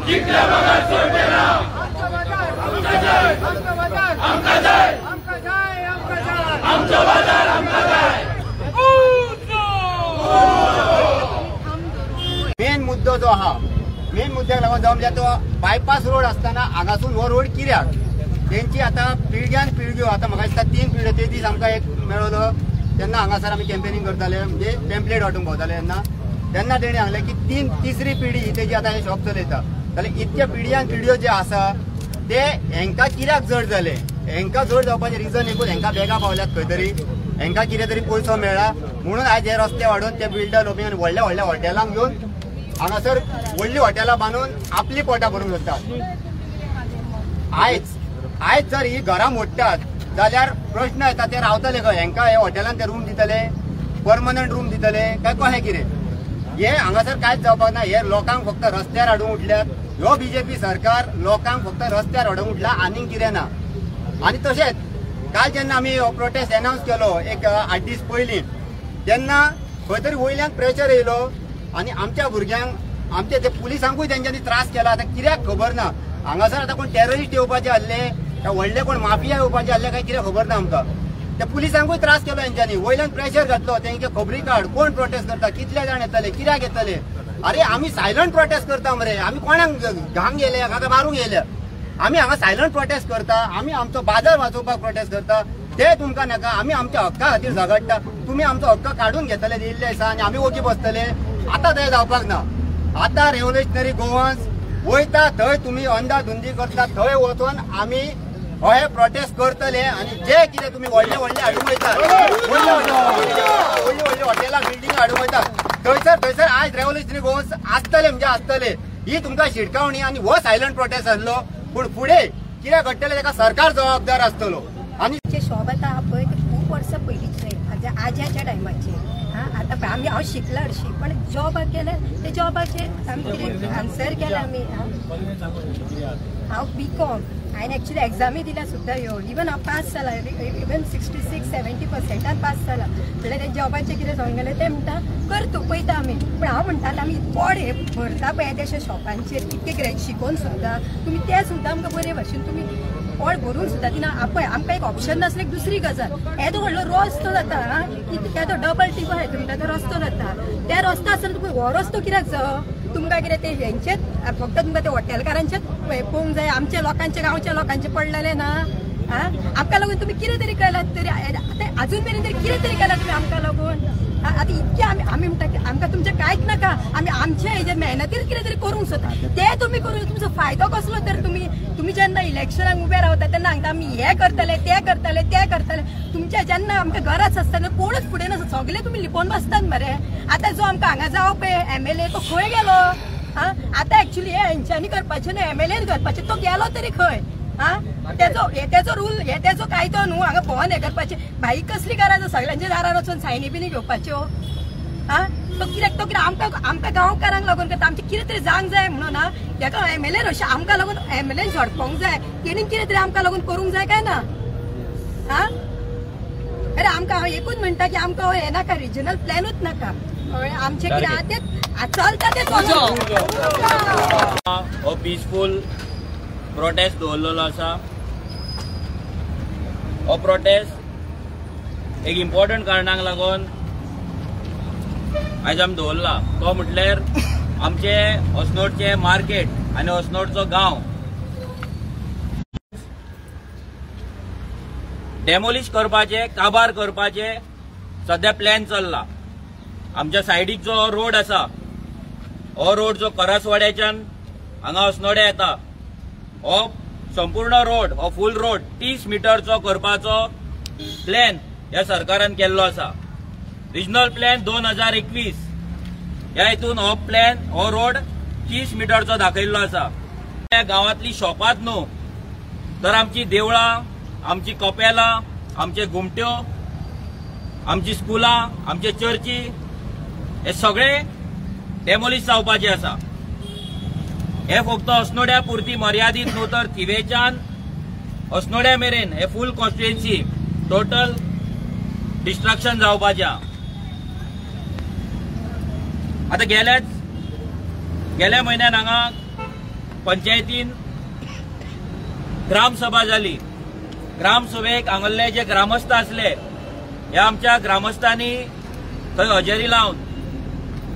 जिंकल्या बगर सोडचे ना. आमकां जाय, आमचो बाजार आमकां जाय. मेन मुद्दो जो आहा, मेन मुद्द्याक लागून जावं म्हणजे तो बायपास रोड आसतना हांगासून हो रोड कित्याक तेंची आतां पिळग्यान पिळग्यो, आतां म्हाका दिसता 3 पिळग्यो. ते दीस आमकां एक मेळलो तेन्ना हांगासर आमी कॅम्पेनींग करताले, म्हणजे पॅम्पलेट वांटूंक भोंवताले तेन्ना. तेन्ना तेणी सांगलें की 3-3 पिढी ही तेजी आतां हें शॉप चलयता. जाल्यार इतक्या पिढयान पिढयो जे आसा ते हेंकां कित्याक जड जाले? हेंकां जड जावपाचें रिजन एकूच, हेंकां बेगां पावल्यात खंय तरी, हेंकां कितें तरी पयसो मेळ्ळा म्हणून आयज हे रस्ते वाडोवन ते बिल्डर लोक आनी व्हडल्या व्हडल्या हॉटेलांक घेवन हांगासर व्हडलीं हॉटेलां बांदून आपली पोटां भरूंक सोदतात. आयज आयज जर ही घरां मोडटात जाल्यार प्रश्न येता ते रावतले खंय? हेंकां हे हॉटेलान ते रूम दितले, परमनंट रूम दितले काय कशें कितें? हे हांगासर कांयच जावपाक ना. हे लोकांक फक्त रस्त्यार हाडूंक उठल्यात. ह्यो बीजेपी सरकार लोकांक फक्त रस्त्यार हाडूंक उठला, आनीक कितें ना. आनी तशेंच काल जेन्ना आमी हो प्रोटेस्ट एनावन्स केलो एक 8 दीस पयलीं, तेन्ना खंय तरी वयल्यान प्रेशर येयलो आनी आमच्या भुरग्यांक, आमचे ते पुलिसांकूय तेंच्यांनी त्रास केला. आतां कित्याक खबर ना. हांगासर आतां कोण टेररिस्ट येवपाचे आहले काय व्हडले कोण माफिया येवपाचे आहले काय कितें खबर ना आमकां. त्या पुलिसांकूय त्रास केलो हेंच्यांनी, वयल्यान प्रेशर घातलो. तेंचे खबरी काड, कोण प्रोटेस्ट करता, कितले जाण येतले, कित्याक येतले. अरे आमी सायलंट प्रोटेस्ट करता मरे, आमी कोणाक घांक येयले, हांगा मारूंक येयले? आमी हांगा सायलंट प्रोटेस्ट करता, आमी आमचो बाजार वाचोवपाक प्रोटेस्ट करता. ते तुमकां नाका. आमी आमच्या हक्का खातीर झगडटा. तुमी आमचो हक्क काडून घेतले दिल्ले आसा आनी आमी ओगी बसतले. आतां थंय जावपाक ना. आतां रेव्होल्युशनरी गोवन्स वयता थंय तुमी अंदाधुंदी करता, थंय वचून आमी हे प्रोटेस्ट करतले. आनी जे कितें तुमी व्हडले व्हडले हाडूंक वयतात, व्हडले व्हडले हॉटेलां बिल्डिंग हाडूंक वयतात, थंयसर थंयसर आयज रेव्होल्युशनरी गोवन्स आसतले म्हणजे आसतले. ही तुमकां शिटकावणी. आनी हो सायलंट प्रोटेस्ट आसलो, पूण फुडें कितें घडटलें ताका सरकार जबाबदार आसतलो. आनी शॉप आतां पळय ते खूब वर्सां पयलींचे, आज्याच्या टायमाचे. आतां आमी हांव शिकलां हरशीं, पण जॉबाक गेल्यार ते जॉबाचेर आमी कितें आन्सर केलां आमी. हांव बी कॉम, हांवें एक्चुली एग्जामी दिल्या सुद्दां ह्यो, इवन हांव पास जालां, इवन 66-70% पास जालां. म्हणल्यार ते जॉबाचें कितें सांगूंक गेलें ते म्हणटा कर तूं, पळयता आमी. पूण हांव म्हणटा आमी पोड हे भरता पळय तेशे शॉपांचेर, इतके कितें शिकोवन सुद्दां तुमी ते सुद्दां आमकां बरे भाशेन तुमी पोट भरून सुद्दां दिना. पळय आमकां एक ऑप्शन नासलें एक दुसरी गजाल, येदो व्हडलो रस्तो जाता, येदो डबल टिबल हेतून म्हणटा तो रस्तो जाता. त्या रस्तो आसतना तुका हो रस्तो कित्याक जावो? तुमकां कितें ते हेंचेच फक्त तुमकां ते हॉटेलकारांचेच पळोवंक जाय, आमच्या लोकांचे गांवच्या लोकांचे पडलेले ना. आमकां लागून तुमी कितें तरी केलां तरी आतां आजून मेरेन तरी कितें तरी केलां तुमी आमकां लागून. आतां इतकें आमी आमी म्हणटा की आमकां तुमचें कांयच नाका, आमी आमच्या हेजेर मेहनतीर कितें तरी करूंक सोदता, ते तुमी करून तुमचो फायदो कसलो? तर तुमी तुमी जेन्ना इलेक्शनाक उबे रावता तेन्ना सांगता आमी हें करतले, तें करतले, तें करतले. तुमच्या जेन्ना आमकां गरज आसता तेन्ना कोणूच फुडें नासता, सगळे तुमी लिपोवन बसतात मरे. आतां जो आमकां हांगा जावप MLA तो खंय गेलो? आतां एक्चुली हे हेंच्यांनी करपाचें न्हय, MLA करपाचें, तो गेलो तरी खंय? तेजो हे तेजो रूल, हे तेजो कायदो न्हू हांगा भोंवन हें करपाचें. भाई कसली गरज आसा सगळ्यांच्या दारार वचून सायनी बिनी घेवपाच्यो? तो कित्याक तो कितें आमकां आमकां गांवकारांक लागून करता, आमचें कितें तरी जावंक जाय म्हणून. तेका MLA अशें आमकां लागून MLA झडपोंक जाय, तेणी कितें तरी आमकां लागून करूंक जाय काय ना? अरे आमकां हांव एकूच म्हणटा की आमकां हें नाका, रिजनल प्लॅनूच नाका. आमचें कितें आहा तें चलता तें चलता. हो पिसफूल प्रोटेस्ट दवरलेलो आसा. हो प्रोटेस्ट एक इम्पॉर्टंट कारणाक लागून आयज आमी दवरला. तो म्हटल्यार आमचे अस्नोडचे मार्केट आनी अस्नोडचो गांव डेमोलिश करपाचे, काबार करपाचे सद्या प्लॅन चल्ला. आमच्या सायडीक जो रोड आसा, हो रोड जो करासवाड्याच्यान हांगा अस्नोड्या येता, हो संपूर्ण रोड, हो फूल रोड 30 मिटरचो करपाचो प्लॅन ह्या सरकारान केल्लो आसा. रिजनल प्लॅन 2021 ह्या हितून हो प्लॅन, हो रोड 30 मिटरचो दाखयल्लो आसा. ह्या गांवांतली शॉपांत न्हू तर आमची देवळां, आमची कपेलां, आमचे घुमट्यो, आमची स्कुलां, आमचे चर्ची हे सगळे डेमोलिश जावपाचे आसा. हे फक्त अस्नोड्या पुरती मर्यादीत न्हू तर थिवेच्यान अस्नोड्या मेरेन हे फूल कॉन्स्टिट्युएन्सी टोटल डिस्ट्रक्शन जावपाचें. आतां गेल्या म्हयन्यान हांगा पंचायतीन ग्रामसभा जाली. ग्रामसभेक हांगल्ले जे ग्रामस्थ आसले ह्या आमच्या ग्रामस्थांनी थंय हजेरी लावन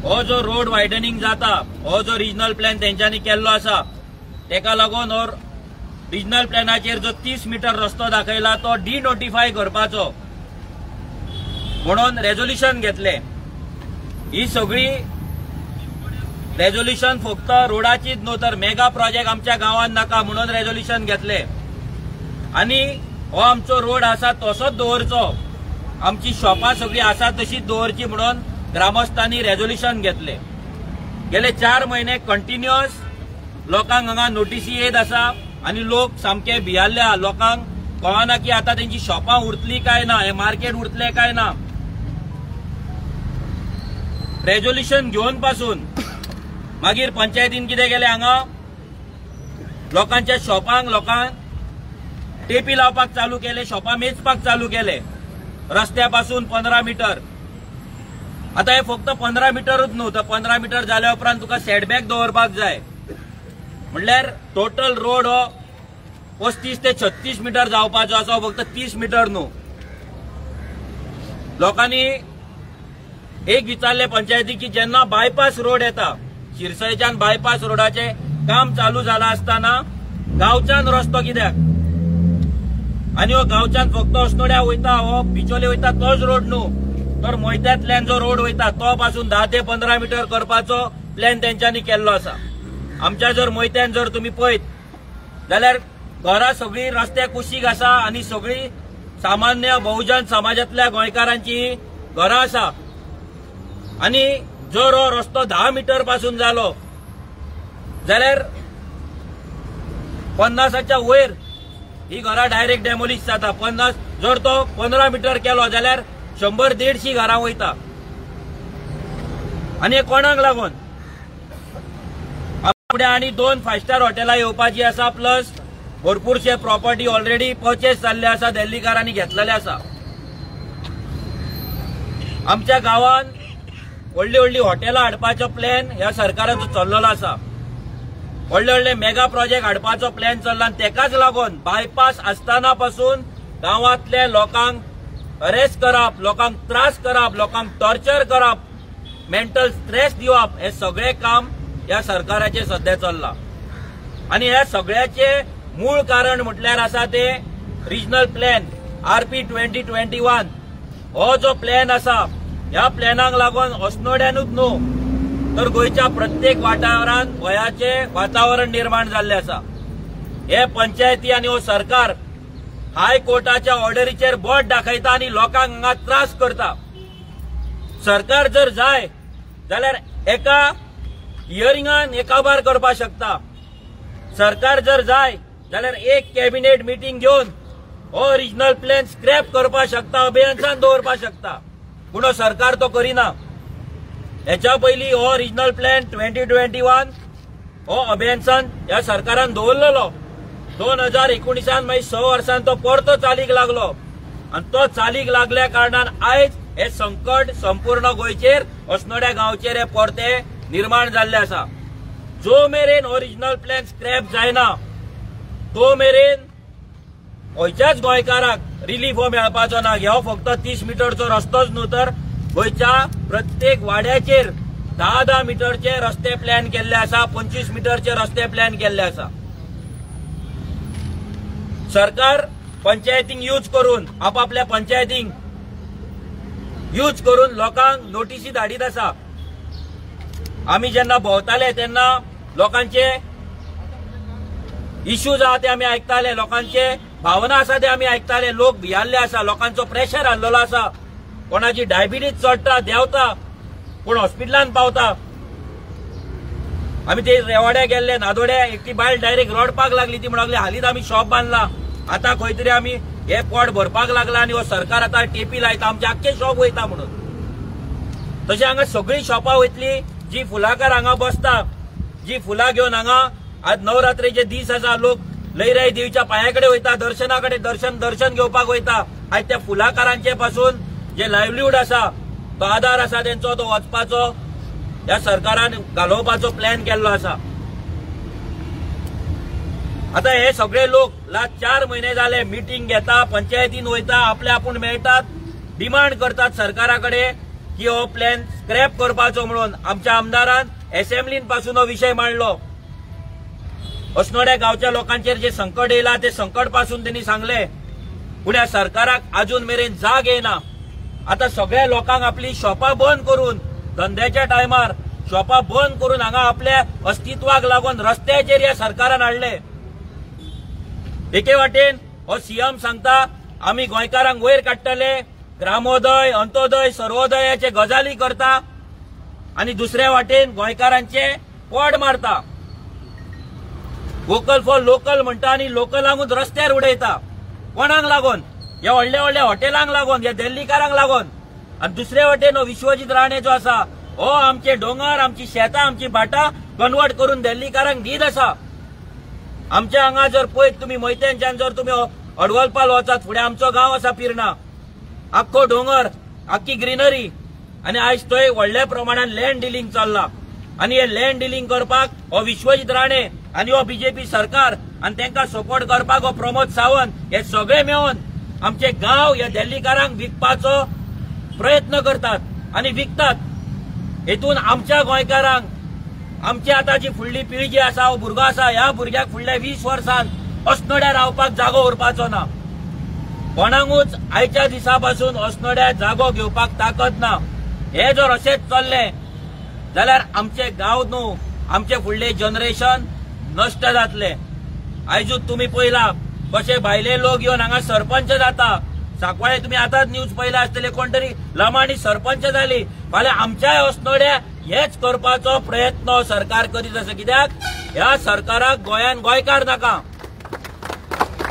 हो जो रोड वायडनिंग जाता, हो जो रिजनल प्लॅन तेंच्यांनी केल्लो आसा तेका लागून हो रिजनल प्लॅनाचेर जो 30 मिटर रस्तो दाखयला तो डिनोटिफाय करपाचो म्हणून रेजोल्युशन घेतले. ही सगळी रेजोल्युशन फक्त रोडाचीच न्हू तर मेगा प्रोजेक्ट आमच्या गांवांत नाका म्हणून रेजोल्युशन घेतले. आनी हो आमचो रोड आसा तसोच दवरचो, आमची शॉपां सगळीं आसा तशीच दवरची म्हणून ग्रामस्थांनी रेजोल्युशन घेतले. गेले 4 म्हयने कंटिन्युअस लोकांक हांगा नोटीसी येत आसा आनी लोक सामके भियाल्ले. लोकांक कळना की आतां तेंची शॉपां उरतली काय ना, हे मार्केट उरतले काय ना. रेजोल्युशन घेवन पासून मागीर पंचायतीन कितें केलें, हांगा लोकांच्या शॉपांक लोकांक टेपी लावपाक चालू केले, शॉपां मेजपाक चालू केले रस्त्या पासून 15 मिटर. आतां हे फक्त 15 मिटरूच न्हू तर 15 मिटर जाल्या उपरांत तुका सेटबॅक दवरपाक जाय, म्हणल्यार टोटल रोड हो 35 ते 36 मिटर जावपाचो आसा, फक्त 30 मिटर न्हू. लोकांनी एक विचारले पंचायती की जेन्ना बायपास रोड येता, शिरसयच्यान बायपास रोडाचे काम चालू जाला आसतना गांवच्यान रस्तो कित्याक, आनी हो गांवच्यान फक्त अस्नोड्या वयता, हो बिचोले वयता तोच रोड न्हू तर मोयत्यांतल्यान जो रोड वयता तो पासून 10 ते 15 मिटर करपाचो प्लॅन तेंच्यांनी केल्लो आसा. आमच्या जर मोयत्यान जर तुमी पळयत जाल्यार घरां सगळीं रस्त्या कुशीक आसा आनी सगळीं सामान्य बहुजन समाजांतल्या गोंयकारांची घरां आसा. आनी जर हो रस्तो 10 मिटर पासून जालो जाल्यार 50च्या वयर ही घरां डायरेक्ट डेमोलिश जाता. 50 जर तो 15 मिटर केलो जाल्यार 100-150 घरां वयता. आनी हे कोणाक लागून फुडें आनी 2 5 स्टार हॉटेलां येवपाची आसा, प्लस भरपूरशे प्रॉपर्टी ऑलरेडी परचेस जाल्ले आसा, दिल्लीकारांनी घेतलेले आसा. आमच्या गांवांत व्हडली व्हडली हॉटेलां हाडपाचो प्लॅन ह्या सरकाराचो चल्लेलो आसा, व्हडले व्हडले मेगा प्रोजेक्ट हाडपाचो प्लॅन चल्ला आनी तेकाच लागून बायपास आसतना पासून गांवांतल्या लोकांक अरेस्ट करप, लोकांक त्रास करप, लोकांक टॉर्चर करप, मेंटल स्ट्रेस दिवप, हे सगळे काम ह्या सरकाराचे सध्या चल्ला. आनी ह्या सगळ्याचे मूळ कारण म्हटल्यार आसा ते रिजनल प्लॅन RP 2021. हो जो प्लॅन आसा ह्या प्लॅनाक लागून अस्नोड्यानूच न्हू तर गोंयच्या प्रत्येक वाठारांत भंयाचे वातावरण निर्माण जाल्लें आसा. हे पंचायती आनी हो सरकार हायकोर्टाच्या ऑर्डरीचेर बोट दाखयता आनी लोकांक हांगा त्रास करता. सरकार जर जाय जाल्यार एका हियरिंगान एकाबार करपाक शकता. सरकार जर जाय जाल्यार एक कॅबिनेट मिटींग घेवन हो रिजनल प्लॅन स्क्रॅप करपाक शकता, अभियन्सान दवरपाक शकता, पूण हो सरकार तो करिना. हेच्या पयलीं हो रिजनल प्लॅन 2021 हो अभियन्सान ह्या सरकारान दवरलेलो. 2019 मागीर 6 वर्सान तो परतो चालीक लागलो आनी तो चालीक लागल्या कारणान आयज हे संकट संपूर्ण गोंयचेर, अस्नोड्या गांवचेर हे परते निर्माण जाल्ले आसा. जो मेरेन ओरिजिनल प्लॅन स्क्रॅप जायना तो मेरेन खंयच्याच गोंयकाराक रिलीफ हो मेळपाचो ना. हो फक्त 30 मिटरचो रस्तोच न्हू तर गोंयच्या प्रत्येक वाड्याचेर 10-10 मिटरचे रस्ते प्लॅन केल्ले आसा, 25 मिटरचे रस्ते प्लॅन केल्ले आसा. सरकार पंचायतींक यूज करून, आपापल्या पंचायतींक यूज करून लोकांक नोटीसी धाडीत आसा. आमी जेन्ना भोंवताले तेन्ना लोकांचे इश्यूज आहा ते आमी आयकताले, लोकांचे भावना आसा ते आमी आयकताले. लोक भियाल्ले आसा, लोकांचो प्रेशर आसलेलो आसा, कोणाची डायबिटीज चडटा, देंवता, पूण हॉस्पिटलान पावता. आमी ते रेवाड्या गेल्ले, नादोड्या एकटी बायल डायरेक्ट रडपाक लागली. ती म्हणूंक लागली हालींच आमी शॉप बांदला, आतां खंय तरी आमी हे पोट भरपाक लागला आनी हो सरकार आतां टेपी लायता, आमचे आख्खे शॉप वयता म्हणून. तशें हांगा सगळीं शॉपां वयतली जी फुलाकार हांगा बसता, जी फुलां घेवन हांगा आज नवरात्रेचे दीस आसा, लोक लयराई देवीच्या पांया कडेन वयता, दर्शना कडेन दर्शन घेवपाक वयता. आयज त्या फुलाकारांचे पासून जे लायवलीहूड आसा, तो आदार आसा तेंचो, तो वचपाचो ह्या सरकारान घालोवपाचो प्लॅन केल्लो आसा. आता हे सगळे लोक लास्ट 4 म्हयने जाले मिटींग घेता, पंचायतीन वयता, आपले आपूण मेळटात, डिमांड करतात सरकारा कडेन की हो प्लॅन स्क्रॅप करपाचो म्हणून. आमच्या आमदारान एसेंब्लीन पासून हो विशय मांडलो. अस्नोड्या गांवच्या लोकांचेर जे संकट येयला ते संकट पासून त्यांनी सांगले, पूण ह्या सरकाराक अजून मेरेन जाग येयना. आता सगळ्या लोकांक आपली शॉपां बंद करून, धंद्याच्या टायमार शॉपां बंद करून हांगा आपल्या अस्तित्वाक लागून रस्त्याचेर ह्या सरकारान हाडले. एके वाटेन हो सीएम सांगता आमी गोंयकारांक वयर काडटले, ग्रामोदय, अंत्योदय, सर्वोदयाचे गजाली करता आनी दुसऱ्या वाटेन गोंयकारांचे पोट मारता. वोकल फॉर लोकल म्हणटा आनी लोकलांकूच रस्त्यार उडयता. कोणाक लागून? ह्या व्हडल्या व्हडल्या हॉटेलांक लागून, ह्या दिल्लीकारांक लागून. आनी दुसरे वाटेन हो विश्वजीत राणे जो आसा हो आमचे दोंगर, आमची शेतां, आमची भाटां कन्वर्ट करून दिल्लीकारांक दीत आसा. आमच्या हांगा जर पळयत तुमी मोयत्यांच्यान जर तुमी अडवलपाल वचात, फुडें आमचो गांव आसा पिर्णा, आख्खो दोंगर, आख्खी ग्रिनरी, आनी आयज थंय व्हडल्या प्रमाणान लँड डिलींग चल्ला. आनी हे लँड डिलींग करपाक हो विश्वजीत राणे आनी हो बीजेपी सरकार आनी तांकां सपोर्ट करपाक हो प्रमोद सावंत हे सगळे मेळून आमचे गांव ह्या दिल्लीकारांक विकपाचो प्रयत्न करतात आनी विकतात. हेतून आमच्या गोंयकारांक, आमची आतां जी फुडली पिळगी आसा, हो भुरगो आसा, ह्या भुरग्याक फुडल्या 20 वर्सां अस्नोड्या रावपाक जागो उरपाचो ना. कोणाकूच आयच्या दिसा पासून अस्नोड्या जागो घेवपाक ताकद ना. हे जर अशेंच चल्लें जाल्यार आमचे गांव न्हू, आमचे फुडले जनरेशन नश्ट जातले. आयजूच तुमी पळयला कशे भायले लोक येवन हांगा सरपंच जाता. सांकवाळे तुमी आतांच न्यूज पळयला आसतले, कोण तरी लमाणी सरपंच जाली. फाल्यां आमच्याय अस्नोड्या हेच करपाचो प्रयत्न सरकार करीत आसा. कित्याक ह्या सरकाराक गोंयान गोंयकार नाका,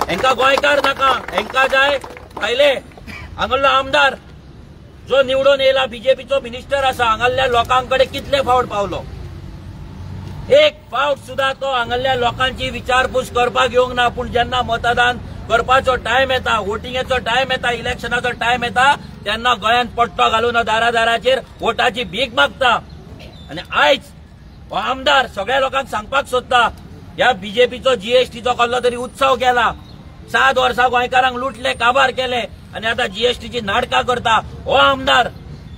हेंका गोंयकार नाका, हेंका जाय भायले. हांगासरलो आमदार जो निवडून येयला, बीजेपीचो मिनिस्टर आसा, हांगासरल्या लोकांकडे कितले फावट पावलो? एक फावट सुद्धा तो हांगासरल्या लोकांची विचारपूस करपाक येवंक ना. पूण जेन्ना मतदान करपाचो टायम येता, वोटिंगेचो टायम येता, इलेक्शनाचो टायम येता, तेन्ना गोंयांत पट्टो घालून दारा दाराचेर वोटाची भीक मागता. आनी आयज हो आमदार सगळ्या लोकांक सांगपाक सोदता, ह्या बीजेपीचो जीएसटीचो कसलो तरी उत्सव केला, 7 वर्सां गोंयकारांक लुटले, काबार केले आनी आतां जीएसटीची नाटकां करता. हो आमदार,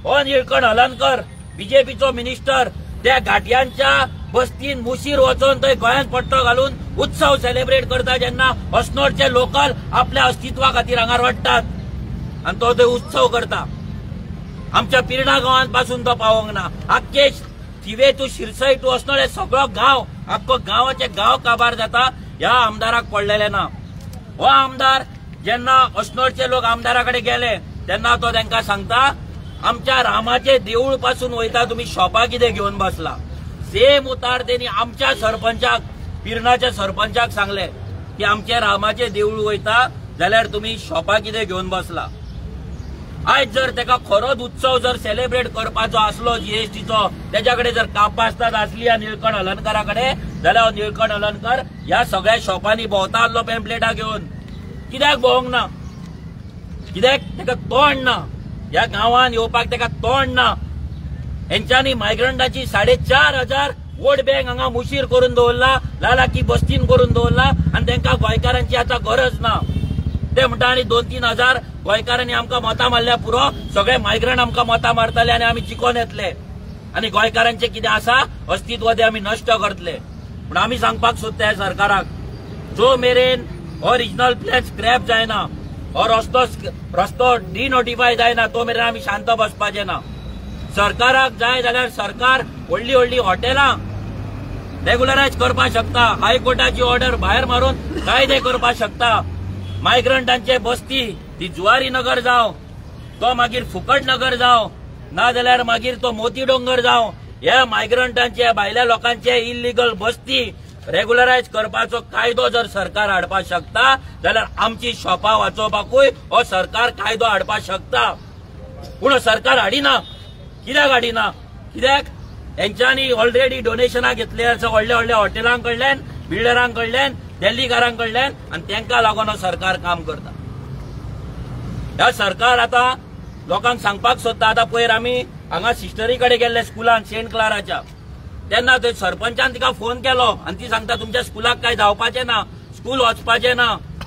हो निळकंठ हलनकर बीजेपीचो मिनिस्टर, त्या घाटयांच्या बस्तीन मुशीर वचून थंय गोंयांत पट्टो घालून उत्सव सेलिब्रेट करता, जेन्ना अस्नोडचे लोकल आपल्या अस्तित्वा खातीर हांगा रडटात आनी तो थंय उत्सव करता. आमच्या पिर्णा गांवांत पासून तो पावोंक ना. आख्खे थिवे टू शिरसय टू अस्नोड हे सगळो गांव, आख्खो गांवाचे गांव काबार जाता ह्या आमदाराक पडलेले ना. हो आमदार जेन्ना अस्नोडचे लोक आमदारा कडेन गेले तेन्ना तो तांकां सांगता, आमच्या रामाचे देऊळ पासून वयता तुमी शॉपां कितें घेवन बसला. सेम उतार तेणी आमच्या सरपंचाक, पिर्णाच्या सरपंचाक सांगले की आमचे रामाचे देऊळ वयता जाल्यार तुमी शॉपां कितें घेवन बसला. आयज जर तेका खरोच उत्सव जर सेलिब्रेट करपाचो आसलो जीएसटीचो, तेच्या कडेन जर कापास्ताद आसली ह्या निळकंठ हलनकरा कडेन, जाल्यार निळकंठ हलनकर ह्या सगळ्या शॉपांनी भोंवता आसलो पेम्पलेटां घेवन. कित्याक भोंवंक ना? कित्याक तेका तोंड ना, ह्या गांवान येवपाक तेका तोंड ना. हेंच्यांनी मायग्रंटाची 4,500 वोट बँक हांगा मुशीर करून दवरला, लालाकी बस्तीन करून दवरला आनी तेंकां गोंयकारांची आतां गरज ना. ते म्हणटा आनी 2-3 हजार गोंयकारांनी आमकां मतां मारल्या पुरो, सगळे मायग्रंट आमकां मतां मारतले आनी आमी जिखोन येतले आनी गोंयकारांचें कितें आसा अस्तित्व तें आमी नश्ट करतले. पूण आमी सांगपाक सोदता ह्या सरकाराक, जो मेरेन हो रिजनल प्लॅन स्क्रॅप जायना, हो रस्तो डिनोटिफाय जायना, तो मेरेन आमी शांत बसपाचे ना. सरकाराक जाय जाल्यार सरकार व्हडली व्हडली हॉटेलां रेगुलरायज करपाक शकता, हायकोर्टाची ऑर्डर भायर मारून कायदे करपाक शकता. मायग्रंटांचे बस्ती ती जुवारी नगर जावं, तो मागीर फुकट नगर जावं, ना जाल्यार मागीर तो मोती डोंगर जावं, ह्या मायग्रंटांचे भायल्या लोकांचे इल्लिगल बस्ती रेगुलरायज करपाचो कायदो जर सरकार हाडपाक शकता जाल्यार आमची शॉपां वाचोवपाकूय हो सरकार कायदो हाडपाक शकता. पूण सरकार हाडिना. कित्याक हाडिना? कित्याक हेंच्यांनी ऑलरेडी डोनेशनां घेतली आसा व्हडल्या व्हडल्या हॉटेलां कडल्यान, बिल्डरां कडल्यान, दिल्लीकारां कडल्यान, आनी तांकां लागून हो सरकार काम करता. ह्या सरकार आतां लोकांक सांगपाक सोदता. आतां पयर आमी हांगा सिस्टरी कडेन गेल्ले स्कुलान सेंट क्लाराच्या, तेन्ना थंय सरपंचान तिका फोन केलो आनी ती सांगता तुमच्या स्कुलाक काय जावपाचें ना, स्कूल वचपाचें ना,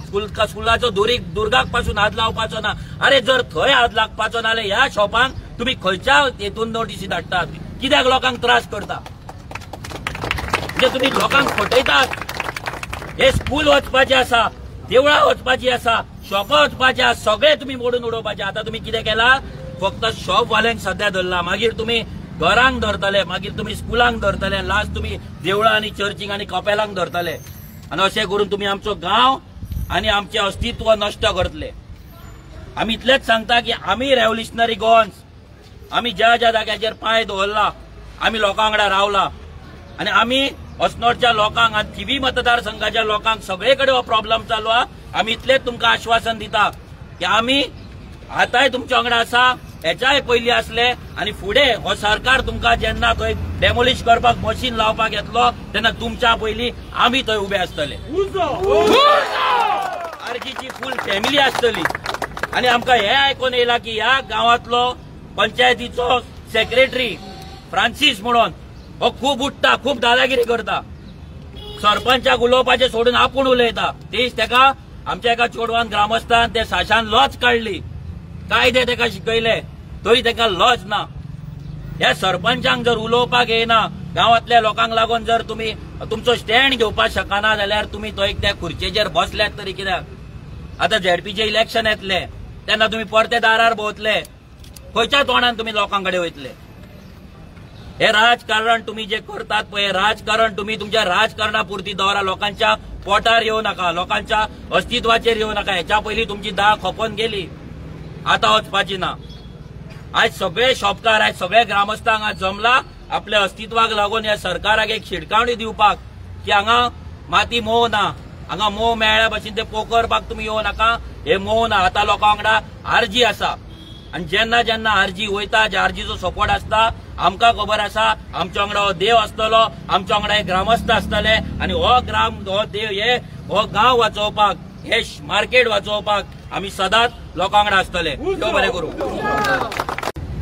स्कुलाचो दुर्गाक पासून हात लावपाचो ना. अरे जर थंय हात लागपाचो ना जाल्यार ह्या शॉपांक तुमी खंयच्या हेतून नोटीसी धाडटात? कित्याक लोकांक त्रास करता? म्हणजे तुमी लोकांक फटयतात. हे स्कूल वचपाचें आसा, देवळां वचपाची आसा, शॉपां वचपाचें आसा, सगळें तुमी मोडून उडोवपाचें. आतां तुमी कितें केलां? फक्त शॉपवाल्यांक सद्या धरला, मागीर तुमी घरांक धरतले, मागीर तुमी स्कुलांक धरतले, लास्ट तुमी देवळां आनी चर्चींक आनी कपेलांक धरतले. आनी अशें करून तुमी आमचो गांव आनी आमचें अस्तित्व नश्ट करतले. आमी इतलेंच सांगता की आमी रेव्होल्युशनरी गोवन्स, आमी ज्या ज्या जाग्याचेर पांय दवरला, आमी लोकां वांगडा रावला आनी आमी अस्नोडच्या लोकांक आनी थिवी मतदारसंघाच्या लोकांक सगळे कडेन हो प्रॉब्लम चालू आहा. आमी इतलेंच तुमकां आश्वासन दिता की आमी आतांय तुमच्या वांगडा आसा, हेच्याय पयलीं आसले आनी फुडें हो सरकार तुमकां जेन्ना थंय डेमोलिश करपाक मशीन लावपाक येतलो तेन्ना तुमच्या पयलीं आमी थंय उबे आसतले. आरजीची फूल फॅमिली आसतली. आनी आमकां हें आयकून येयलां की ह्या गांवांतलो पंचायतीचो सेक्रेटरी फ्रांसीस म्हणून हो खूब उठ्ठा, खूब दादागिरी करता, सरपंचाक उलोवपाचें सोडून आपूण उलयता. तेच तेका आमच्या एका चेडवान ग्रामस्थान ते साशान लॉच काडली, कायदे तेका शिकयले तरी तेका लॉच ना. ह्या सरपंचांक जर उलोवपाक येयना, गांवांतल्या लोकांक लागून जर तुमी तुमचो स्टँड घेवपाक शकना जाल्यार तुमी थंय त्या खुर्चेचेर बसल्यात तरी कित्याक? आतां झेडपीचें इलेक्शन येतलें तेन्ना तुमी परते दारार भोंवतले, खंयच्या तोंडान तुमी लोकां कडेन वयतले? हे राजकारण तुमी जे करतात पळय, राजकारण तुमी तुमच्या राजकारणा पुरती दवरा, लोकांच्या पोटार येवं नाका, लोकांच्या अस्तित्वाचेर येवं नाका. हेच्या पयलीं तुमची दाळ खपोवन गेली, आतां वचपाची ना. आयज सगळे शॉपकार, आयज सगळे ग्रामस्थांक आज जमला आपल्या अस्तित्वाक लागून ह्या सरकाराक एक शिटकावणी दिवपाक की हांगा माती मोव ना, हांगा मोव मेळ्ळ्या भशेन ते पोखरपाक तुमी येवं नाका. हे मोव ना. आतां लोकां वांगडा आरजी आसा आनी जेन्ना जेन्ना आरजी वयता, जे आरजीचो सपोर्ट आसता, आमकां खबर आसा आमच्या वांगडा हो देव आसतलो, आमच्या वांगडा हे ग्रामस्थ आसतले आनी हो ग्राम, हो देव, हे हो गांव वाचोवपाक, हे मार्केट वाचोवपाक आमी सदांच लोकां वांगडा आसतले. देव बरें करूं.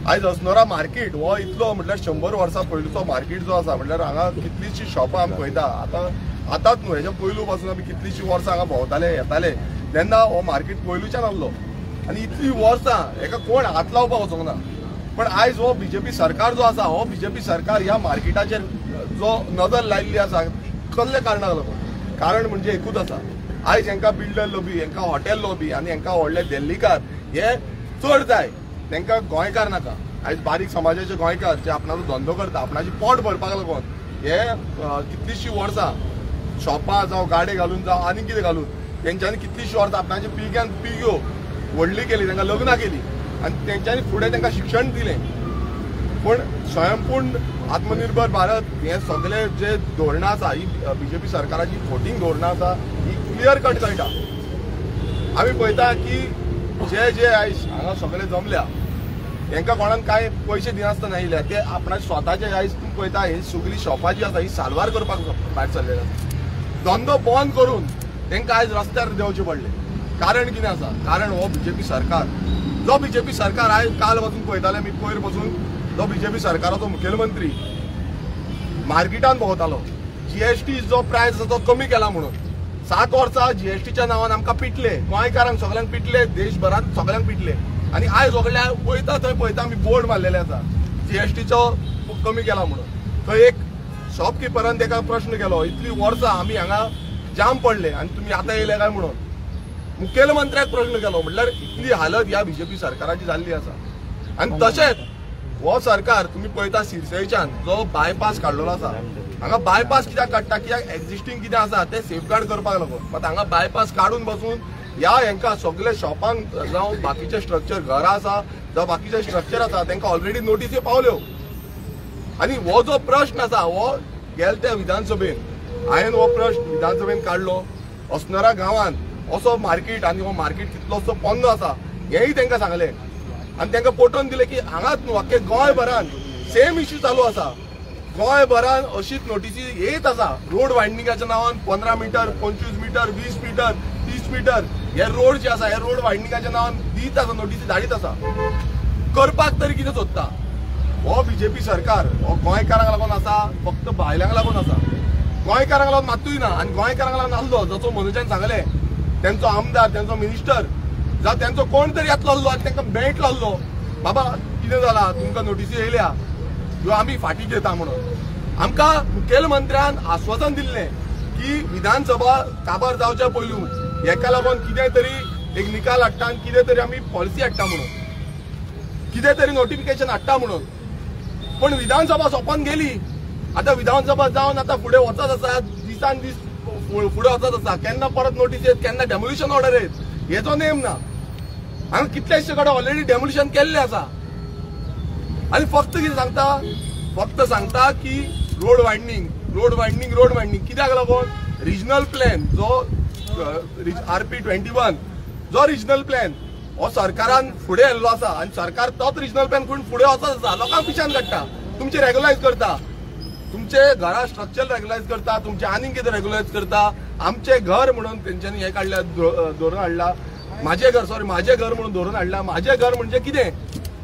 आयज अस्नोरा मार्केट हो इतलो म्हटल्यार 100 वर्सां पयलूचो मार्केट जो आसा, म्हटल्यार हांगा कितलीशीं शॉपां आमी पळयता. आतां आतांच न्हू, हेच्या पयलू पासून आमी कितलीशीं वर्सां हांगा भोंवताले येताले, तेन्ना हो मार्केट पयलूच्यान आहलो आनी इतलीं वर्सां हेका कोण हात लावपाक वचोंक ना. पण आयज हो बीजेपी सरकार जो आसा, हो बीजेपी सरकार ह्या मार्केटाचेर जो नदर लायिल्ली आसा ती कसल्या कारणाक लागून? कारण म्हणजे एकूच आसा, आयज हेंकां बिल्डर लॉबी, हेंकां हॉटेल लॉबी आनी हेंकां व्हडले दिल्लीकार हे चड जाय, तेंकां गोंयकार नाका. आयज बारीक समाजाचे गोंयकार जे आपणाचो धंदो करता, आपणाचें पोट भरपाक लागून हे कितलीशीं वर्सां शॉपां जावं गाडे घालून जावं आनी कितें घालून तेंच्यांनी कितलीशीं वर्सां आपणाचे पिळग्यान पिळग्यो व्हडली केली, तांकां लग्नां केली आनी तेंच्यांनी फुडें तांकां शिक्षण दिलें. पूण स्वयंपूर्ण आत्मनिर्भर भारत हे सगळे जे धोरणां आसा, ही बीजेपी सरकाराची फोटींग धोरणां आसा, ही क्लियर कट कळटा. आमी पळयता की जे जे आयज हांगा सगळे जमल्या हेंकां कोणाक कांय पयशे दिनासतना येयल्या, ते आपणा स्वताचे आयज तुमी पळयता ही सगळी शॉपां जी आसा ही साल्वार करपाक भायर सरलेली आसा. धंदो बंद करून तांकां आयज रस्त्यार देंवचें पडलें. कारण कितें आसा? कारण हो बीजेपी सरकार, जो बीजेपी सरकार आयज काल पासून पळयताले मी, पयर पासून जो बीजेपी सरकाराचो मुखेलमंत्री मार्केटान भोंवतालो, जीएसटी जो प्रायस आसा तो कमी केला म्हणून 7 वर्सां जीएसटीच्या नांवान आमकां पिटले, गोंयकारांक सगळ्यांक पिटले, देशभरांत सगळ्यांक पिटले. आनी आयज सगळ्या वयता थंय पळयता आमी बोर्ड मारलेले आसा जीएसटीचो कमी केला म्हणून. थंय एक शॉपकिपरान ताका प्रश्न केलो, इतली वर्सां आमी हांगा जाम पडले आनी तुमी आतां येयले काय म्हणून. मुखेलमंत्र्याक प्रश्न केलो. म्हटल्यार इतली हालत ह्या बीजेपी सरकाराची जाल्ली आसा. आनी तशेंच हो सरकार तुमी पळयता सिरसयच्यान जो बायपास काडलेलो आसा, हांगा बायपास कित्याक काडटा? कित्याक एक्झिस्टींग कितें आसा तें सेफगार्ड करपाक लागून. मात हांगा बायपास काडून बसून ह्या हेंकां सगळे शॉपांक जावं बाकीचे स्ट्रक्चर घरां आसा जावं बाकीचे स्ट्रक्चर आसा तेंकां ऑलरेडी नोटीसी पावल्यो. आनी हो जो प्रश्न आसा हो गेले त्या विधानसभेन हांवें हो प्रश्न विधानसभेन काडलो. अस्नोरा गांवांत असो मार्केट आनी हो मार्केट कितलोसो पोन्नो आसा हेंय तांकां सांगलें आनी तांकां पटोवन दिलें की हांगाच न्हू आख्खे गोंयभरान सेम इश्यू चालू आसा. गोंयभरान अशीच नोटीसी येत आसा. रोड वायडनिंगाच्या नांवान 15 मिटर, 25 मिटर, 20 मिटर, 30 मिटर हे रोड जे आसा हे रोड वायडनिंगाच्या नांवान दीत आसा, नोटीसी धाडीत आसा. करपाक तरी कितें सोदता हो बीजेपी सरकार? हो गोंयकारांक लागून आसा, फक्त भायल्यांक लागून आसा. गोंयकारांक लागून मात्तूय ना. आनी गोंयकारांक लागून आसलो जसो मनोजान सांगलें, तेंचो आमदार, तेंचो मिनिस्टर जावं तेंचो कोण तरी येतलो आसलो आनी तेंकां मेळटलो आसलो, बाबा कितें जालां तुमकां नोटीसी येयल्या ह्यो आमी फाटीं घेता म्हणून. आमकां मुखेलमंत्र्यान आश्वासन दिल्लें की विधानसभा काबार जावच्या पयलू हेका लागून कितें तरी एक निकाल हाडटा आनी कितें तरी आमी पॉलिसी हाडटा म्हणून, कितें तरी नोटिफिकेशन हाडटा म्हणून. पण विधानसभा सोंपोन गेली. आतां विधानसभा जावन आतां फुडें वचत आसा, दिसान दीस फुडें वचत आसा. केन्ना परत नोटीस येत, केन्ना डेमोलिशन ऑर्डर येत हेचो नेम ना. हांगा कितलेशे कडेन ऑलरेडी डेमोलिशन केल्लें आसा. आनी फक्त कितें सांगता, फक्त सांगता की road widening, road widening, road widening. कित्याक लागून रिजनल प्लॅन जो RP 21 जो रिजनल प्लॅन हो सरकारान फुडें येल्लो आसा आनी सरकार तोच रिजनल प्लॅन करून फुडें वचत आसा. लोकांक पिशान काडटा, तुमचे रेगुलायज करता, तुमचे घरा स्ट्रक्चर रेगुलायज करता, तुमचे आनीक कितें रेगुलायज करता. आमचें घर म्हणून तेंच्यांनी हें काडल्या, धोरण हाडला, म्हाजें घर, सॉरी म्हाजें घर म्हणून धोरण हाडला. म्हाजें घर म्हणजे कितें?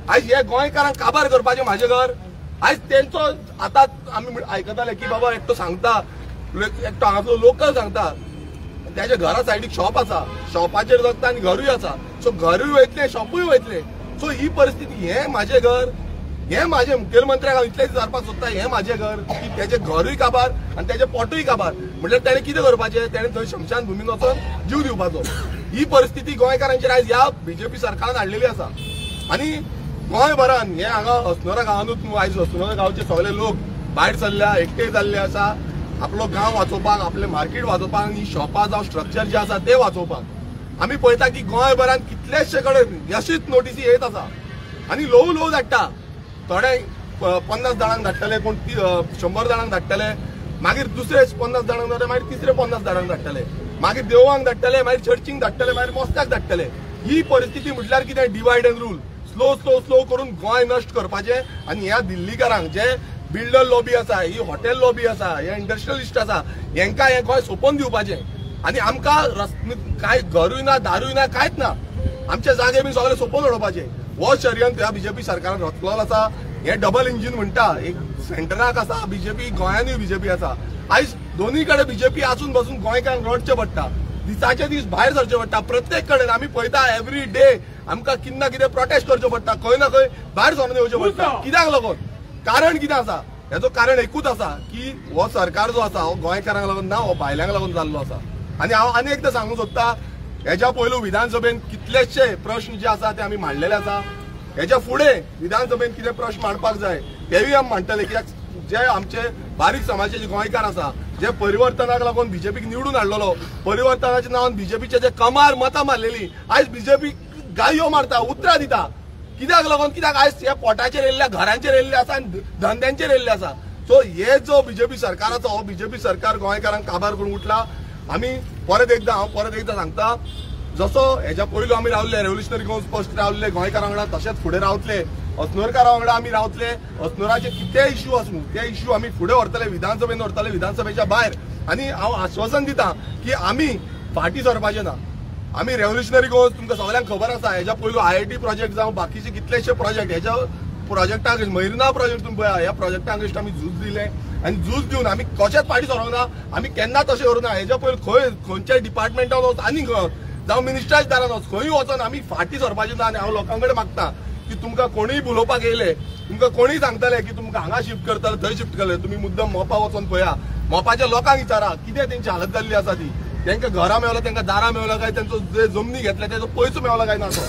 आयज हे गोंयकारांक काबार करपाचें म्हाजें घर. आयज तेंचो आतां आमी आयकताले की बाबा एकटो सांगता, एकटो हांगासलो लोकल सांगता त्याच्या घरा सायडीक शॉप आसा, शॉपाचेर जगता आनी घरूय आसा. सो घरूय वयतलें, शॉपूय वयतलें. सो ही परिस्थिती, हें म्हाजें घर, हें म्हाजें मुखेलमंत्र्याक हांव इतलें विचारपाक सोदता, हें म्हाजें घर की तेजें घरूय काबार आनी तेजें पोटूय काबार. म्हणल्यार तेणें कितें करपाचें? तेणें थंय शमशान भुमीन वचोन जीव दिवपाचो. ही परिस्थिती गोंयकारांचेर आयज ह्या बीजेपी सरकारान हाडलेली आसा. आनी गोंयभरान हे हांगा अस्नोरा गांवानूच न्हू, आयज अस्नोरा गांवचे सगळे लोक भायर सरल्या, एकटे जाल्ले आसा आपलो गांव वाचोवपाक, आपलें मार्केट वाचोवपाक आनी शॉपां जावं स्ट्रक्चर जे आसा ते वाचोवपाक. आमी पळयता की गोंयभरान कितलेशे कडेन अशीच नोटीसी येत आसा आनी ल्हवू ल्हवू धाडटा. थोडे 50 जाणांक धाडटले, कोण 100 जाणांक धाडटले, मागीर दुसरे 50 जाणांक धाडटले, मागीर तिसरे 50 जाणांक धाडटले, मागीर देवळांक धाडटले, मागीर चर्चींक धाडटले, मागीर मोस्त्याक धाडटले. ही परिस्थिती म्हटल्यार कितें? Divide and rule. Slow slow slow करून गोंय नश्ट करपाचें. आनी ह्या दिल्लीकारांक जे बिल्डर लॉबी आसा, ही हॉटेल लॉबी आसा, हे इंडस्ट्रियलिस्ट आसा, हेंकां हें गोंय सोंपोवन दिवपाचें. आनी आमकां कांय घरूय ना, दारूय ना, कांयच ना, आमचे जागे बी सगळे सोंपोवन उडोवपाचे. हो षडयंत्र ह्या बीजेपी सरकारान रचलो आसा. हें डबल इंजीन म्हणटा, एक सेंटराक आसा बीजेपी, गोंयानूय बीजेपी आसा. आयज दोनूय कडेन बीजेपी आसून बसून गोंयकारांक रडचें पडटा, दिसाचे दीस भायर सरचे पडटा. प्रत्येक कडेन आमी पळयता एवरी डे आमकां कितें ना कितें प्रोटेस्ट करचो पडटा, खंय ना खंय भायर सरून येवचें पडटा. कित्याक लागून? कारण कितें आसा? हेचो कारण एकूच आसा की हो सरकार जो आसा हो गोंयकारांक लागून ना, हो भायल्यांक लागून जाल्लो आसा. आनी हांव आनी एकदां सांगूंक सोदता, हेच्या पयलू विधानसभेन कितलेशे प्रश्न जे आसा ते आमी मांडलेले आसा. हेच्या फुडें विधानसभेन कितें प्रश्न मांडपाक जाय तेवूय आमी मांडटले. कित्याक जे आमचे बारीक समाजाचे जे गोंयकार आसा, जे परिवर्तनाक लागून बीजेपीक निवडून हाडलेलो, परिवर्तनाच्या नांवान बीजेपीचे जे कमार मतां मारलेली, आयज बीजेपी गाळयो मारता, उतरां दिता. कित्याक लागून? कित्याक आयज ह्या पोटाचेर येयल्ल्या, घरांचेर येयल्ले आसा आनी धंद्यांचेर येयल्ले आसा. सो हे जो बीजेपी सरकाराचो हो बीजेपी सरकार गोंयकारांक काबार करून उठला. आमी परत एकदां, हांव परत एकदां सांगता, जसो हेच्या पयलू आमी रावले, रेव्होल्युशनरी गोवन्स पक्ष रावले गोंयकारां वांगडा, तशेंच फुडें रावतले, अस्नोरकारां वांगडा आमी रावतले. अस्नोराचे कितेंय इश्यू आसूं ते इश्यू आमी फुडें व्हरतले, विधानसभेन व्हरतले, विधानसभेच्या भायर. आनी हांव आश्वासन दिता की आमी फाटीं सरपाचें ना. आमी रेव्होल्युशनरी गोवन्स तुमकां सगळ्यांक खबर आसा, हेच्या पयलू IIT project जावं बाकीचे कितलेशे प्रोजेक्ट, हेच्या प्रोजेक्टाक मैरिना प्रोजेक्ट तुमी पळया, ह्या प्रोजेक्टाक आमी झूज दिलें आनी झूज दिवन आमी कशेंच फाटीं सरोंक ना. आमी केन्ना तशें करूं ना. हेच्या पयलू खंय खंयच्याय डिपार्टमेंटान वच आनी खंय जावं मिनिस्टराच्या दारान वच, खंयूय वचोन आमी फाटीं सरपाचें ना. आनी हांव लोकां कडेन मागता की तुमकां कोणूय उलोवपाक येयले, तुमकां कोणूय सांगतले की तुमकां हांगा शिफ्ट करतले, थंय शिफ्ट करतले, तुमी मुद्दम मोपा वचोन पळया, मोपाच्या लोकांक विचारा कितें तेंची हालत जाल्ली आसा ती. तेंकां घरां मेवला, तेंकां दारां मेवला काय, तेंचो जे जमनी घेतल्या तेजो पयसो मेवला काय ना तो,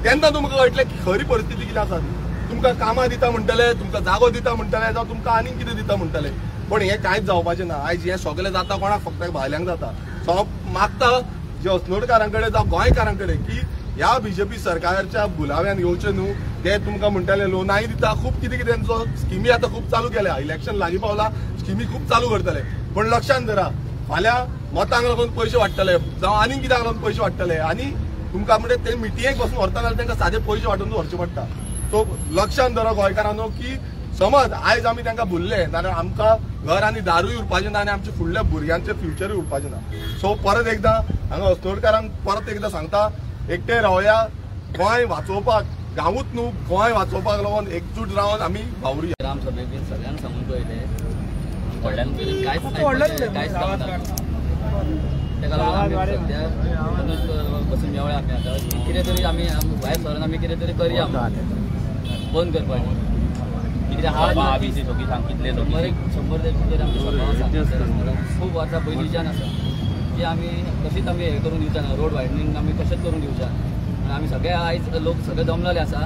तेन्ना तुमकां कळटलें की खरी परिस्थिती कितें आसा ती. तुमकां कामां दिता म्हणटले, तुमकां जागो दिता म्हणटले, जावं तुमकां आनीक कितें दिता म्हणटले, पण हें कांयच जावपाचें ना. आयज हें सगळें जाता कोणाक? फक्त भायल्यांक जाता. सो हांव मागता जे अस्नोडकारां कडेन जावं गोंयकारां कडेन की ह्या बीजेपी सरकारच्या बुलाव्यान येवचें न्हू. ते तुमकां म्हणटले लोनाय दिता, खूब कितें कितें तेंचो स्किमी आतां खूब चालू केल्या, इलेक्शन लागीं पावला, स्किमी खूब चालू करतले. पण लक्षांत धरा, फाल्यां मतांक लागून पयशे वाडटले, जावं आनीक कित्याक लागून पयशे वाडटले, आनी तुमकां म्हणजे ते मिटिंगेक बसून व्हरता जाल्यार तांकां सादे पयशे वांटून व्हरचे पडटा. सो लक्षांत धरा गोंयकारांनो की समज आयज आमी तांकां भुल्ले जाल्यार आमकां घर आनी दारूय उरपाचें ना आनी आमच्या फुडल्या भुरग्यांचें फ्युचरूय उरपाचें ना. सो परत एकदां हांगा अस्नोडकारांक परत एकदां सांगता, एकटे रावया, गोंय वाचोवपाक, गांवूच न्हू गोंय वाचोवपाक लागून एकजूट रावन आमी वावरुया. ग्रामसभेन सगळ्यांक सांगून पळयलें, कांयच कांयच जावना. ताका लागून आमी सद्या बसून मेवळ्या आमी आतां कितें तरी आमी भायर सरून आमी कितें तरी करया बंद करपाचें. कित्याक 100 150 तरी आमची शॉपां आसा, खूब वर्सां पयलींच्यान आसा ती आमी कशीच आमी हें करून दिवचे ना, रोड वायडनींग आमी कशेंच करून दिवचे ना. आनी आमी सगळे आयज लोक सगळे जमलेले आसा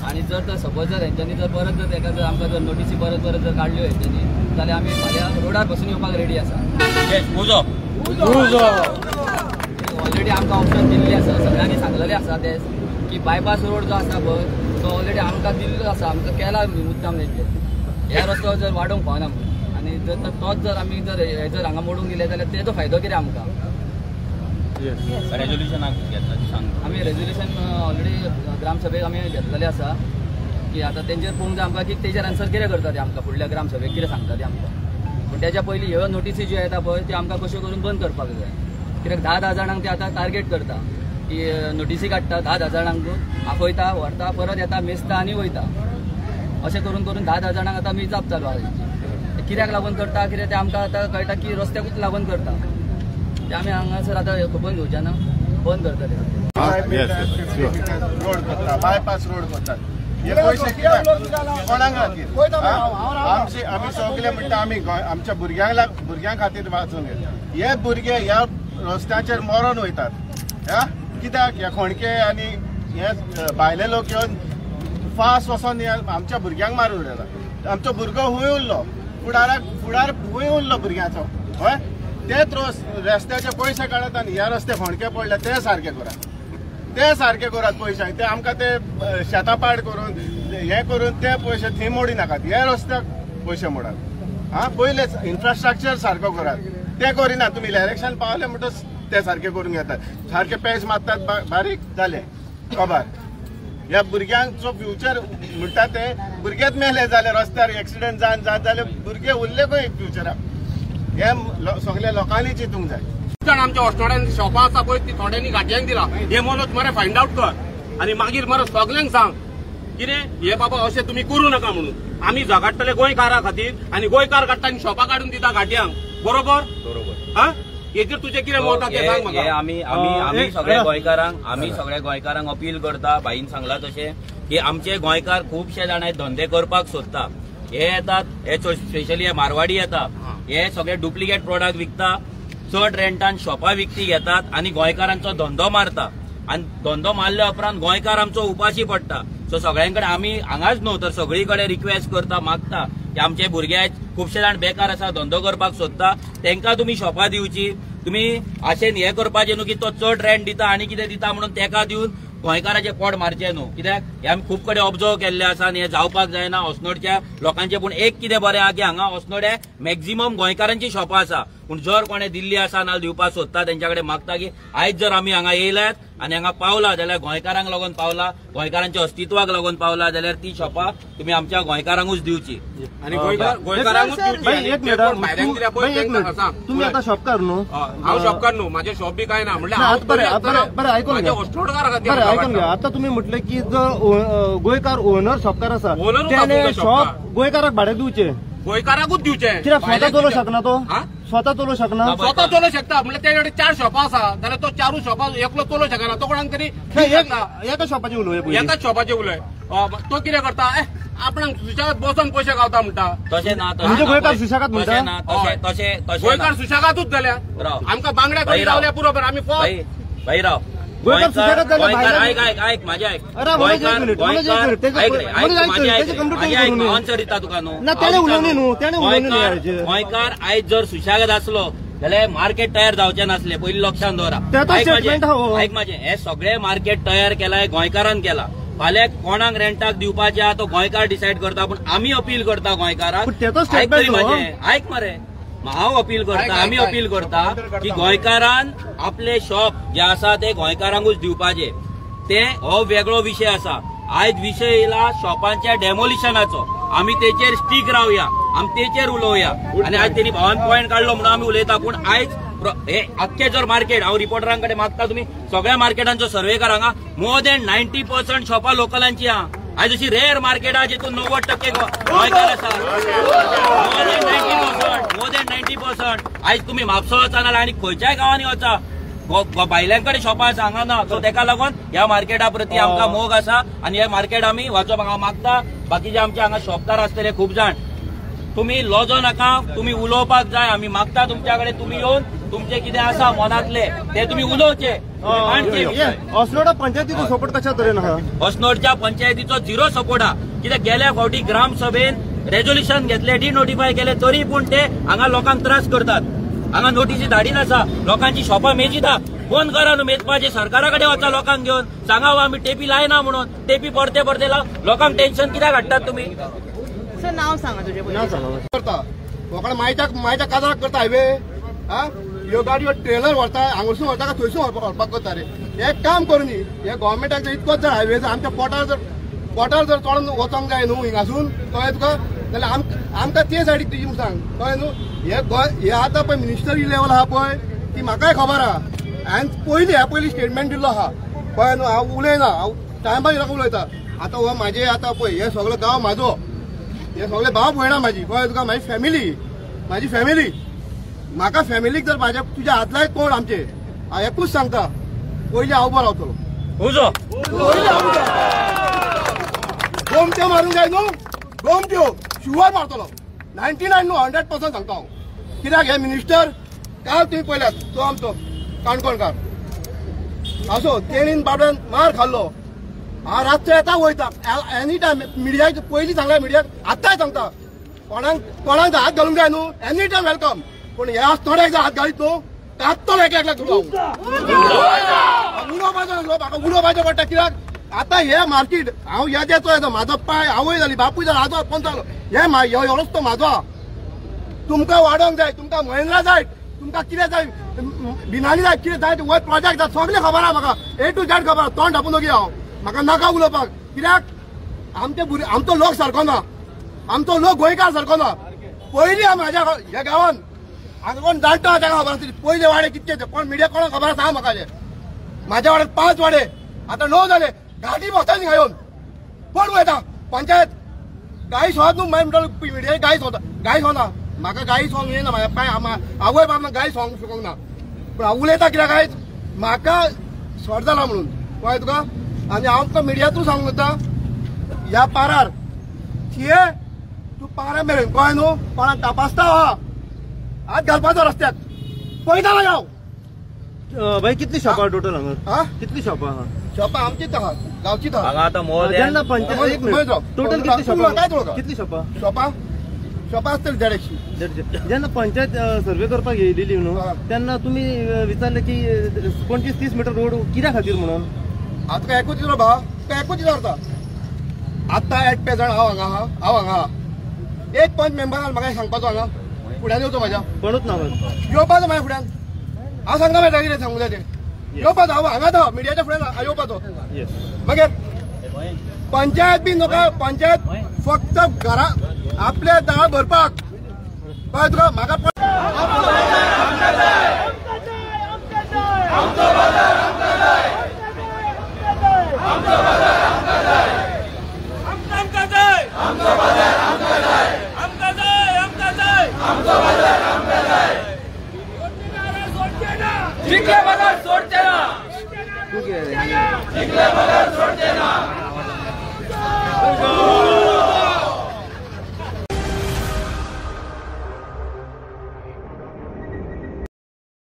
आनी जर तर सपोज जर हेंच्यांनी जर परत जर तेका जर आमकां जर नोटीसी परत परत जर काडल्यो हेंच्यांनी जाल्यार आमी फाल्यां रोडार बसून येवपाक रेडी आसा. ऑलरेडी आमकां ऑप्शन दिल्ली आसा, सगळ्यांनी सांगलेलें आसा ते की बायपास रोड जो आसा पळय तो ऑलरेडी आमकां दिल्लो आसा, आमकां केला मुद्दाम तेंचे ह्या रस्तो जर वाडोवंक फावना म्हणून. आनी जर तोच जर आमी जर हे जर हांगा मोडूंक गेले जाल्यार तेजो फायदो कितें आमकां? रेजोल्युशन आमी रेजोल्युशन ऑलरेडी ग्रामसभेक आमी घेतलेलें आसा की आतां तेंचेर पळोवंक जाय आमकां की तेजेर आन्सर कितें करता ते आमकां फुडल्या ग्रामसभेक कितें सांगता ते आमकां. पूण तेज्या पयलीं ह्यो नोटीसी ज्यो येता पळय त्यो आमकां कश्यो करून बंद करपाक जाय, कित्याक 10-10 जाणांक ते आतां टार्गेट करता की नोटीसी काडटा 10-10 जाणांक आपयता व्हरता परत येता मेजता आनी वयता, अशें करून करून 10-10 जाणांक आतां मिजाप चालू आसा. कित्याक लागून करता कितें तें आमकां आतां कळटा की रस्त्याकूच लागून करता ते आमी हांगासर आतां खबरून घेवचे ना, बंद करतले. रोड करता, बायपास रोड करतात, हे पयशे कित्याक कोणाक खातीर? आमचे आमी सगळे म्हणटा आमी आमच्या भुरग्यांक भुरग्यां खातीर वाचून घेता. हे भुरगे ह्या रस्त्याचेर मरोन वयतात कित्याक? हे खणके आनी हे भायले लोक येवन फास्ट वचोन आमच्या भुरग्यांक मारून उडयला. आमचो भुरगो हुंय उरलो, फुडाराक फुडार हुंय उरलो भुरग्यांचो. हय, तेच रस्त्याचे पयशे काडत आनी ह्या रस्ते खणके पडले ते सारके करात, ते सारके करात पयशे. ते आमकां ते शेतां पाड करून हे करून ते पयशे थंय मोडी नाकात, हे रस्त्याक पयशे मोडात. आं, पयले इन्फ्रास्ट्रक्चर सारको करात, ते करिना. तुमी इलेक्शन पावले म्हणटच ते सारके करून घेतात, सारके पॅच मारतात बारीक जाले खबर. ह्या भुरग्यांचो फ्युचर म्हणटा ते भुरगेच मेले जाले रस्त्यार एक्सिडंट जावन जात जाल्यार भुरगे उरले खंय फ्युचराक? हे सगल्या लोकांनी चिंतूंक जाय. जाण आमच्या अस्नोड्यान शॉपां आसा पळय ती थोड्यांनी गाडयांक दिला, हे मनोज मरे फायंड आवट कर आनी मागीर मरे सगल्यांक सांग कितें हे बाबा अशें तुमी करूं नाका म्हणून. आमी झगडटले गोंयकारा खातीर आनी गोंयकार काडटा आनी शॉपां काडून दिता गाडयांक, बरोबर? बरोबर. हा, हेजेर तुजें कितें मत आसा तें सांग म्हाका. आमी आमी आमी सगळ्या गोंयकारांक आमी सगळ्या गोंयकारांक अपील करता, भाईन सांगला तशें की आमचे गोंयकार खुबशे जाण धंदे करपाक सोदता, हे येतात, हे स्पेशली हे मारवाडी येता, हे सगळे डुप्लिकेट प्रोडक्ट विकता, चड रेंटान शॉपां विकती घेतात आनी गोंयकारांचो धंदो मारता आनी धंदो मारल्या उपरांत गोंयकार आमचो उपाशी पडटा. सो सगळ्यां कडेन आमी हांगाच न्हू तर सगळी कडेन रिक्वेस्ट करता, मागता की आमचे भुरगे खुबशे जाण बेकार आसा, धंदो करपाक सोदता, तांकां तुमी शॉपां दिवची. तुमी आशेन हें करपाचें न्हू की तो चड रेंट दिता आनी कितें दिता म्हणून ताका दिवन गोंयकाराचें पोट मारचें न्हू, कित्याक हें आमी खूब कडेन ऑब्जर्व केल्लें आसा आनी हें जावपाक जायना अस्नोडच्या लोकांचें. पूण एक कितें बरें आहा की हांगा अस्नोड्या मॅक्झिमम गोंयकारांची शॉपां आसा, पूण जर कोणें दिल्ली आसा ना दिवपाक सोदता तेंच्या कडेन मागता की आयज जर आमी हांगा येयल्यात आनी हांगा पावला जाल्यार गोंयकारांक लागून पावला, गोंयकारांच्या अस्तित्वाक लागून पावला जाल्यार ती शॉपां तुमी आमच्या गोंयकारांकूच दिवची. आनी गोंयकारांकूच दिवची. तुमी आतां शॉपकार न्हू? हांव शॉपकार न्हू, म्हाजें शॉप बी कांय ना. म्हणल्यार बरें आयकून घ्या, आयकून घ्या. आतां तुमी म्हटलें की जर गोंयकार ओनर शॉपकार आसा तेणे शॉप गोंयकाराक भाड्याक दिवचें, गोंयकाराकूच दिवचें, कित्याक स्वता चलोवंक शकना तो? स्वता चलोवंक शकना, स्वता चलोवंक शकता. म्हणल्यार तेजे कडेन 4 शॉपां आसा जाल्यार तो 4 शॉपां एकलो चलोवंक शकना, तो कोणाक तरी एका शॉपाचें उलोवया, एकाच शॉपाचें उलय. तो कितें करता, आपणाक सुशेगाद बसोन पयशे गावता म्हणटा. तशें ना, म्हणजे गोंयकार सुशेगाद म्हणटा ना, तशें गोंयकार सुशेगादूच जाल्या आमकां बांगड्या कडेन रावल्या पुरो. बरें आमी भाई राव, आयक माझे आयक, आन्सर दिता तुका न्हू. गोंयकार आयज जर सुशेगाद आसलो जाल्यार मार्केट तयार जावचें नासलें, पयलीं लक्षांत दवरा. आयक म्हाजें, हें सगळें मार्केट तयार केलां गोंयकारान केलां. फाल्यां कोणाक रेंटाक दिवपाचें आहा तो गोंयकार डिसायड करता, पूण आमी अपील करता गोंयकाराक. आयक तरी म्हाजें, आयक मरे, हांव अपील करता, आमी अपील करता की गोंयकारान आपले शॉप जे आसा ते गोंयकारांकूच दिवपाचे. ते हो वेगळो विशय आसा. आयज विशय येयला शॉपांच्या डेमोलिशनाचो, आमी तेचेर स्टीक रावया, आमी तेचेर उलोवया. आनी आयज तेणी भावान पॉयंट काडलो म्हणून आमी उलयता, पूण आयज हे आख्खे जर मार्केट, हांव रिपोर्टरां कडेन मागता तुमी सगळ्या मार्केटांचो सर्वे करा, हांगा मोर दॅन 90% शॉपां लोकलांची आहा. आयज अशी रेअर मार्केट आहा जितून 90% गोंयकार आसा, मोर दॅन 90%. आयज तुमी म्हापसा वचा नाल्यार आनी खंयच्याय गांवांनी वचा, भायल्यां कडेन शॉपां आसा, हांगा ना. सो तेका लागून ह्या मार्केटा प्रती आमकां मोग आसा आनी हे मार्केट आमी वाचोवपाक हांव मागता. बाकीचे आमचे हांगा शॉपकार आसतले खूब जाण, तुमी लजो नाका, तुमी उलोवपाक जाय. आमी मागता तुमच्या कडेन, तुमी येवन तुमचे कितें आसा मनांतले ते तुमी उलोवचे. अस्नोडा पंचायतीचो सपोर्ट कशा तरेन आहा? अस्नोडच्या पंचायतीचो झिरो सपोर्ट आहा. कित्याक गेल्या फावटी ग्रामसभेन रेजोल्युशन घेतले, डिनोटिफाय केले, तरी पूण ते हांगा लोकांक त्रास करतात. हांगा नोटीसी धाडिनासा, लोकांची शॉपां मेजिता. बंद करा न्हू मेजपाचे, सरकारा कडेन वचा लोकांक घेवन सांगा आमी टेपी लायना म्हणून. टेपी परते परते लाव, लोकांक टेन्शन कित्याक हाडटात तुमी? नाव सांगा तुजें. करता लोकांक मायच्या काजाराक करता हायवे. हा ह्यो गाडयो ट्रेलर व्हरता, हांगासून व्हरता काय थंयसून व्हरपाक करता रे. एक काम करूं न्ही, हे गव्हर्मेंटाक जर इतकोच जर हायवे आमच्या पोटार जर चडून वचोंक जाय न्हू हिंगासून, कळ्ळें तुका, जाल्यार आमकां ते सायडीक तुजी सांग, कळ्ळें न्हू. हे गोंय हे आतां पळय मिनिस्टरी लेवल आहा पळय ती म्हाकाय खबर आहा. हांवें पयलीं ह्या पयलीं स्टेटमेंट दिल्लो आहा, कळ्ळें न्हू. हांव उलयना, हांव टायमार लोकांक उलयता. आतां हो म्हाजे आतां पळय हे सगळो गांव म्हाजो, हे सगळे भाव भयणां म्हाजी, कळ्ळें तुका. म्हाजी फॅमिली, म्हाका फॅमिलीक जर म्हाज्या तुज्या हात लायत कोण आमचे, हांव एकूच सांगता, पयलीं हांव उबो रावतलो. गोमट्यो मारूंक जाय न्हू, गोमट्यो शुवर मारतलो. 99 न्हू 100% सांगता हांव. कित्याक हे मिनिस्टर काल तुमी पळयल्यात, तो आमचो काणकोणकार असो तेणीन बाबड्यान मार खाल्लो. हांव रातचो येता वयता एनी टायम मिडियाक पयलीं सांगल्या, मिडियाक आतांय सांगता, कोणाक हात घालूंक जाय न्हू, एनी टायम welcome. पूण ह्या थोड्याक जर हात घालीत न्हू, कातलो एक एकल्याक तुका. उलोवपाचो म्हाका उलोवपाचें पडटा. कित्याक आतां हे मार्केट हांव येदेचो येता, म्हाजो पांय आवय जाली, बापूय जालो, आजो कोण जालो, हे रस्तो म्हाजो आहा. तुमकां वाडोवंक जाय, तुमकां महिंद्रा जाय, तुमकां कितें जाय, बिनाली जाय, कितें जाय, वयर प्रोजेक्ट जाय, सगळें खबर आहा म्हाका, ए टू झॅड खबर आहा. तोंड धापून वगी हांव, म्हाका नाका उलोवपाक. कित्याक आमचे भुरगे, आमचो लोक सारको ना, आमचो लोक गोंयकार सारको ना. पयलीं म्हाज्या ह्या गांवान हांगा कोण जाणटो आहा ताका खबर आसतली पयले वाडे कितके, कोण मिडिया कोणाक खबर आसा म्हाका. म्हाज्या वाड्यार 5 वाडे, आतां 9 जाले. गाडी बसता न्ही येवन कोण वयता पंचायत गाय सोद न्हू, मागीर म्हणटा मिडिया गाय सोदता, गाय सोदना म्हाका, गाय सोंग येना म्हाज्या पांय आवय बाप गाय सोंग शकूंक ना. पूण हांव उलयता कित्याक आयज म्हाका शॉर्ट जाला म्हणून, कळ्ळें तुका. आनी हांव तुका मिडियांतूच सांगूंक सोदता, ह्या पारार थिये तूं पारा मेरेन, कळ्ळें न्हू, कोणाक तपासता आहा हात घालपाचो रस्त्याक पळयता मागीर हांव. भाई कितली शॉपां टोटल हांगा? कितली शॉपां आहा? शॉपां आमचीच आहा, गांवचीच आहा. हांगा आतां मोर जेन्ना पंचायत टोटल कितली शॉपां? कितली शॉपां? शॉपां शॉपां आसतली 150. जेन्ना पंचायत सर्वे करपाक येयलेली न्हू तेन्ना तुमी विचारलें की 25-30 मिटर रोड कित्या खातीर म्हणून? हांव तुका एकूच विचार भाव, तुका एकूच विचारता. आतां एट प्रेजंट हांव हांगा आहा, हांव हांगा आहा, एक पंच मेंबरान म्हाका सांगपाचो हांगा फुड्यान येवचो म्हाज्या, कोणूच ना येवपाचो म्हाज्या फुड्यान. हांव सांगता मेळटा कितें सांगूं जाय तें, येवपाचो हांव हांगाच आहा, मिडियाच्या फुड्यान येवपाचो. मागीर पंचायत बी नका, पंचायत फक्त घरा आपल्या दाळ भरपाक, कळ्ळें तुका. म्हाका जिंकले बगर सोडचे ना, जिंकले बगर.